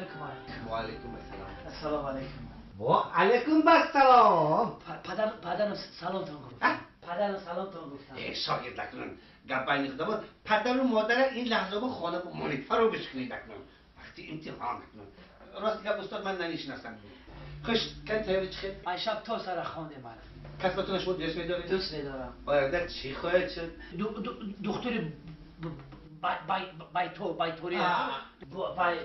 алейкум. Ва алейкум ассалом. Ассалому алейкум. Ва алейкум ассалом. Падарам саломтон гуфт. Падарам саломтон гуфтам. Эй, шогирд акнун гап байни худо буд. Падару модар ин лаҳза бо хона монитор бишкунед акнун. Вақти имтиҳон акнун. Рост гап устод ман намешиносам. Хуш кан тайёри чӣ хел? Ай шаб то сара хондем ман. Касбатон шумо дӯст медоред? Дӯст медорам. Оянда чӣ хоҳед шуд? Духтури байтор, байтори.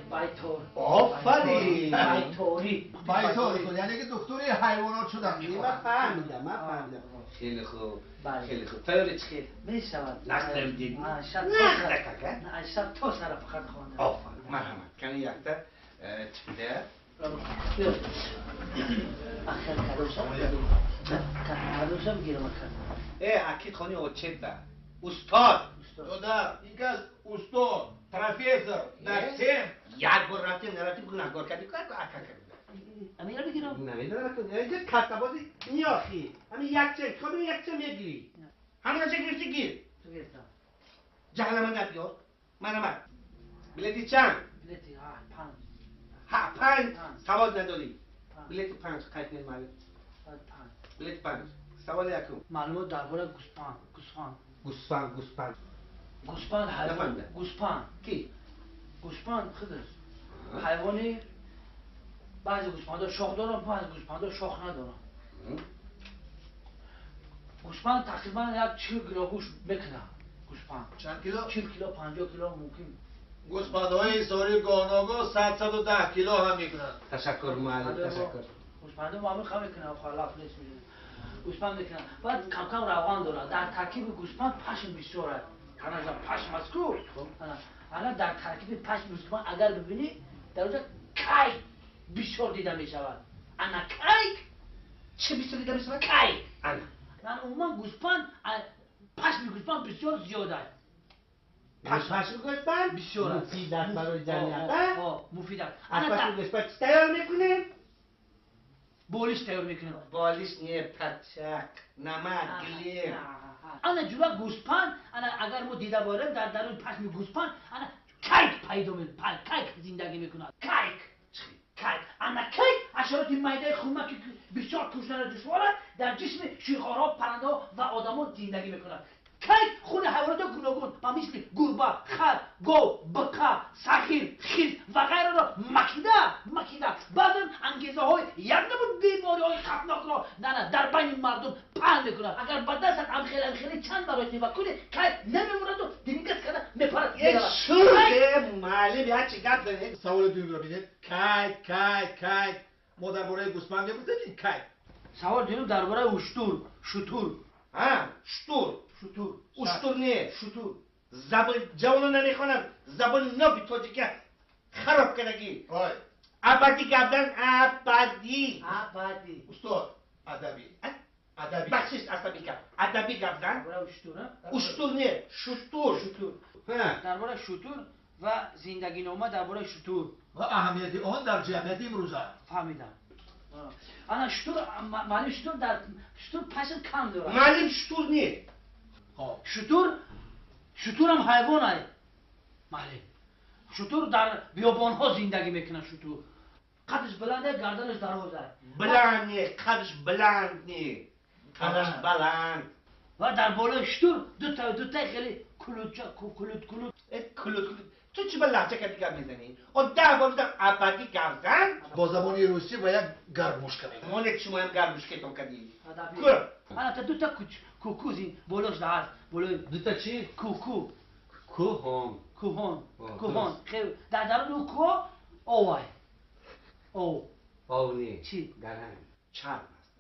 Байтор. Офарин! Байтори. Байтор, яъне ки духтури ҳайвонот шудам. Ман фаҳмидам, ман фаҳмидам. Хеле хуб. Хеле хуб. Тайёри чӣ хел? Мешавад. Нақд дидӣ? Нақд кака? Ай шаб то сара фақат хондам. Офарин. Марҳамат. Кани якта чипта. Ахир кадомшам? Кадомшам гирам акар? Э, акид хони очет ба. Устод! Додар, ин кас устод, профессор, доцент. Як бор рафтем, нарафтем, гунаҳкор кардӣ, ака кард. Амира бигирам? Намедонам, инҷа касабози ниёхи. Ҳамин якча, хоб якча мегирӣ. Ҳаминаша гирифтӣ гир. Гирифтам. Ҷаҳлама набиёр. Манамат. Билети чанд? Билети панҷ. Ҳа, панҷ. Савод надорӣ. Билети панҷ, қайд кунед маълум. Билети панҷ. Саволи якум. Маълумот дар бораи гӯсфанд, гӯсфанд. Гӯсфанд, гӯсфанд. Гӯсфанд ҳайвон. Гӯсфанд. Ки? Гӯсфанд худаш. Ҳайвони баъзе гӯсфандҳо шох доранд, баъзе гӯсфандҳо шох надоранд. Гӯсфанд тақрибан як 40 кило гӯшт мекунад. Гӯсфанд. Чанд кило? 40 кило, 50 кило мумкин. Гӯсфандҳои сори гоҳногоҳ 110 кило ҳам мекунанд. Ташаккур муаллим, ташаккур. Гӯсфандҳо маъмул хам мекунанд, халаф нест. Гӯсфанд мекунанд. Баъд кам-кам равған дорад. Дар таркиби гӯсфанд пашм бисёр аст. Таназа пашм аст ку. Ана дар таркиби пашми гӯсфанд агар бибинӣ, дар онҷо кайк бисёр дида мешавад. Ана кайк чӣ бисёр дида мешавад? Кайк. Ана. Умуман гӯсфанд, пашми гӯсфанд бисёр зиёд аст. Пашми гӯсфанд бисёр аст. Муфид аст барои ҷамъият. Муфид аст. Аз пашми гӯсфанд чӣ тайёр мекунем? Болиш тайёр мекунем. Болиш не, пачак, намак, гилем. Ана ҷура гӯсфанд, ана агар мо дида борем дар даруни пашми гӯсфанд, ана кайк пайдо мекунад, кайк зиндагӣ мекунад. Кайк. Кайк. Ана кайк ҳашароти майдаи хумак ки бисёр куштана душвор аст, дар ҷисми ширхорҳо, паррандаҳо ва одамон зиндагӣ мекунад. Кайк хуни ҳайвоноти гуногун ба мисли гурба, хар, гов, биқа, сахир, хирс ва ғайраро макида, макида. Баъзан ангезаҳои як намуд бемориҳои хатарнокро дар байни мардум паҳн мекунад. Агар ба дастат амхеле чанд маротиба кунӣ, кайк намемонаду дингаз карда мепарад. Шуде, муаллим, як чи гап занед. Саволи дуюмро бинед. Кайк, кайк, кайк. Мо дар бораи гӯсфанд мегуфтем, кайк. Савол дуюм дар бораи уштур, шутур. Ҳа, шутур. Шутур. Уштур не. Шутур. Забон ҷавоно намехонанд. Забони ноби тоҷика хароб кардагӣ. Ой. Абадӣ гапдан, абадӣ. Абадӣ. Устод, адабӣ. Адабӣ. Бахшиш, асабӣ гап. Адабӣ гапдан. Дар бораи уштур, а? Уштур не, шутур. Шутур. Дар бораи шутур ва зиндагинома дар бораи шутур. Ва аҳамияти он дар ҷамъияти имрӯза. Фаҳмидам. Ана шутур, маълим шутур дар шутур пашм кам дорад. Маълим шутур не. Шутур, шутурам ҳайвон аст. Маълим. Шутур дар биёбонҳо зиндагӣ мекунад шутур. Қадаш баланд аст, гарданаш дароз аст. Баланд не, қадаш баланд не. Қадаш баланд. Ва дар болои шутур дута хеле кулуча, кулут, кулут. Э, кулут, кулут. Ту чӣ ба лаҳҷа кардӣ гап мезанӣ? О, 10 бор гуфтам абадӣ гап зан. Бо забони русӣ ва як гармушка мегӯяд. Монед шумоям гармушкетон кардӣ. Адабӣ. Кӯр. Ана та дута куку зин болош даҳаст. Болои дута чӣ? Куку. Кӯҳон. Кӯҳон. Кӯҳон. Хел дар даруни ӯ кӯҳ овай. Ов. Ов не. Чӣ? Гаранг. Чарм аст.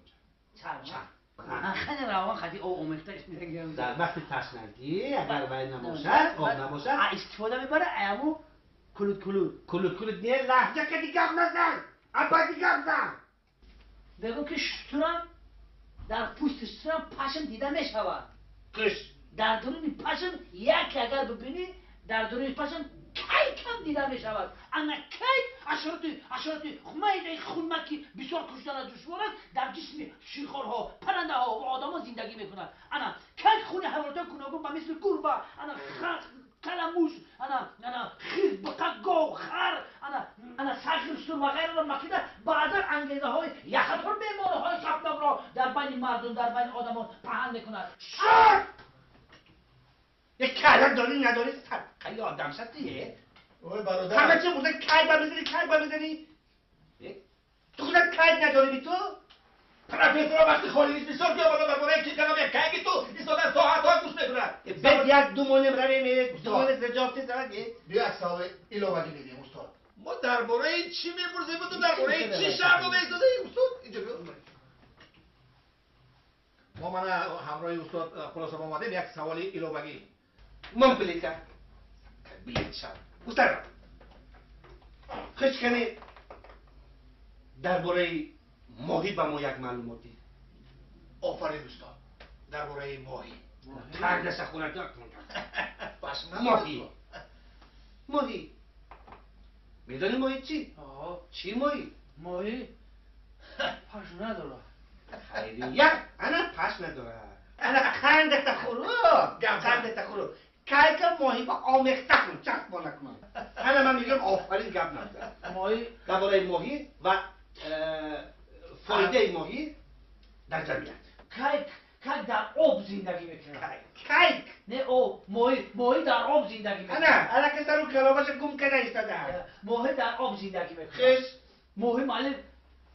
Чарм. Чарм. Хеле равған хати ов омехта зиндагӣ. Дар вақти ташнагӣ агар вай набошад, об набошад, истифода мебарад аяму кулут кулут. Кулут кулут не, лаҳҷа кади гап назан. Абадӣ гап зан. Бегӯ ки шутурам дар пӯсти шутурам пашм дида мешавад. Куш. Дар дуруни пашм яке агар бибинӣ, дар дуруни пашм кайкам дида мешавад. Ана кайк ҳашароти майдаи хунмаки бисёр куштана душвор аст, дар ҷисми ширхорҳо, паррандаҳо ва одамон зиндагӣ мекунад. Ана кайк хуни ҳайвоноти гуногун ба мисли гурба, ана каламуш, ана хирс, биқа, гов, хар, ана телевизор ва ғайраро макида баъзан ангезаҳои яхатор бемориҳои хавфнокро дар байни мардум, дар байни одамон паҳн мекунад. Шуд! Як кайрак дорӣ надорӣ садқаи одам шадие? Ой бародар. Ҳама чи бурда кай ба мезанӣ, кай ба мезанӣ? Ту худат кайк надорӣ би ту? Профессорро вақти холӣ нест бисёр биёварда дар бораи ки калом як кайки ту истода соатҳо гӯш мекунад. Бед як ду монем равем, ду монем ҷавоб тез равад. Биё як саволи иловагӣ медиҳем устод. Мо дар бораи чӣ мепурсем, ту дар бораи чӣ шарҳ дода истодаӣ устод? Инҷо биё. Мо мана ҳамроҳи устод хулоса омадем як саволи иловагӣ. Ман билета. Билет шав. Устод. Хеч кане дар бораи моҳӣ ба мо як маълумот дид. Офарин устод. Дар бораи моҳӣ. Тардаша хӯрад. Моҳӣ. Моҳӣ. Медонӣ моҳӣ чӣ? Чӣ моҳӣ? Моҳӣ паш надорад. Хайрият, ана паш надорад. Ана қандата хӯру, қандата хӯру. Кайка моҳӣ ба омехта кун, часпо накун. Ана ман мегӯям офарин гап назан. Моҳӣ дар бораи моҳӣ ва фоидаи моҳӣ дар ҷамъият. Кайк, кайк дар об зиндагӣ мекунад. Кайк, кайк. Не об, моҳӣ, моҳӣ дар об зиндагӣ мекунад. Ана, алака сару каломаша гум карда истода. Моҳӣ дар об зиндагӣ мекунад. Хеш. Моҳӣ маълим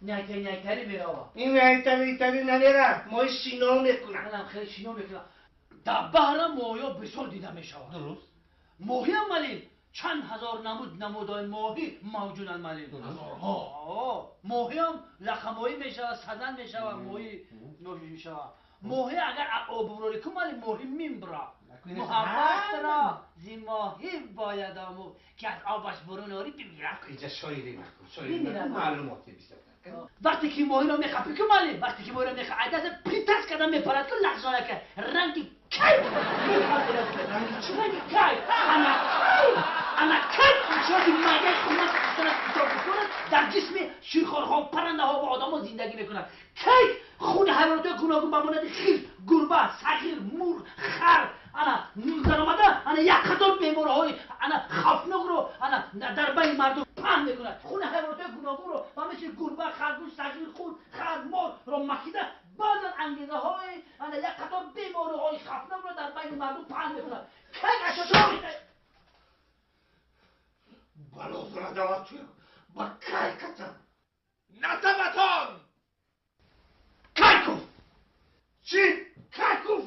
найтари найтари меравад. Ин найтари найтари намерад, моҳӣ шино мекунад. Анам хеле шино мекунад. Дар баҳра моҳиҳо бисёр дида мешавад. Дуруст. Моҳиам малим чанд ҳазор намуд намудҳои моҳӣ мавҷуданд малим. Ҳазорҳо. Моҳиам лақамоҳӣ мешавад, сазан мешавад, моҳӣ мешавад. Моҳӣ агар об бурорӣ кун малим моҳӣ мембурад. Муҳаббатро зи моҳӣ бояд омӯхт, ки аз обаш бурун орӣ бимирад. Инҷа шоирӣ накун, шоирӣ накун, маълумоти бисёр. Вақте ки моҳиро мехапӣ ку малим, вақте ки моҳиро мехапӣ, айдаса притас карда мепарад ку лағзонака, ранги кайк мепарад. Ранги кайк. Ана кайк, ана кайк ҳашароти майдаи хунак мекунад, дар ҷисми ширхорҳо, паррандаҳо ва одамҳо зиндагӣ мекунад. Кайк хуни ҳайвоноти гуногун ба монанди хирс, гурба, сағир, мурғ, хар ана даромада ана як қатор бемориҳои ана хавфнокро ана дар байни мардум паҳн мекунад. Хуни ҳайвоноти гуногунро ба мисли гурба, харгӯш, сағир, худ, хар, морро макида баъзан ангезаҳои ана як қатор бемориҳои хавфнокро дар байни мардум паҳн мекунад. Кайк ҳашароти балозора дават ба кайката. Натаватон! Кайков! Чӣ? Кайков!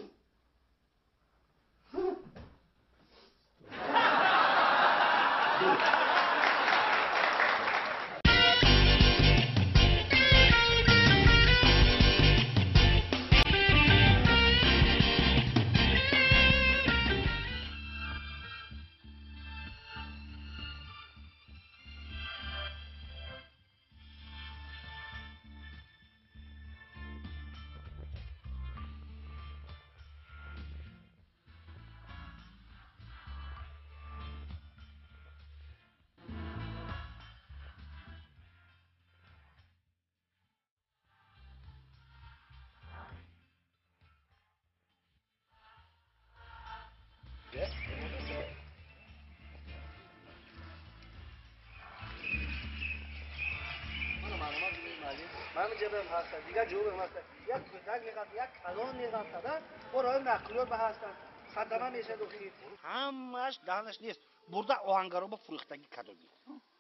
Ман ҷабам ҳастам, дигар ҷавобам ҳастам. Як кӯдак меғалта, як калон меғалтада, бо роҳи нақлиёт ба ҳастам. Садама мешавад охир. Ҳамааш даҳнаш нест. Бурда оҳангароба фурӯхтагӣ кардагӣ.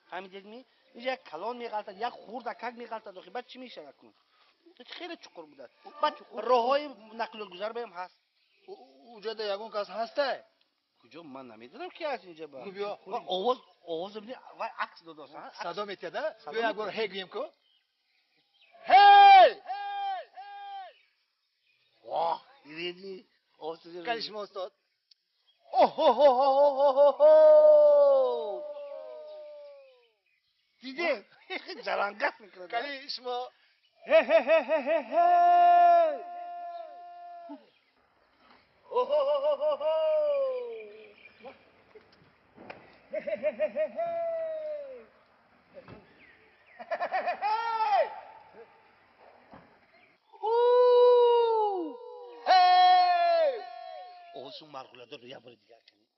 Фаҳмидедми? Инҷа як калон меғалтад, як хурдакак меғалтад охир. Баъд чӣ мешавад кун? Хеле чуқур будааст. Баъд роҳҳои нақлиётгузар баам ҳаст. Уҷода ягон кас ҳастай? Куҷо? Ман намедонам ки ҳаст инҷа ба. Овоз, овоз бибини, вай акс додааст. Садо метиҳад, а? Биё як бор ҳе гӯем ку. Ҳей! Воҳ, дидедми? Кали шумо устод. Оҳ-ҳо-ҳо-ҳо-ҳо-ҳо! Диде? Ҷалангас мекунад. Кали шумо. Ҳе-ҳе-ҳе-ҳе-ҳе! Оҳ-ҳо-ҳо-ҳо-ҳо! Ҳе-ҳе-ҳе-ҳе-ҳе! Овозшон марғуладор як бори дигар кунед.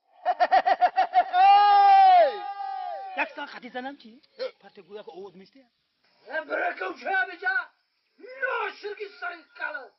Як сан хати занам чи? Парте гӯяк овоз меште? Бракам ча беҷа. Ноширки сари кала.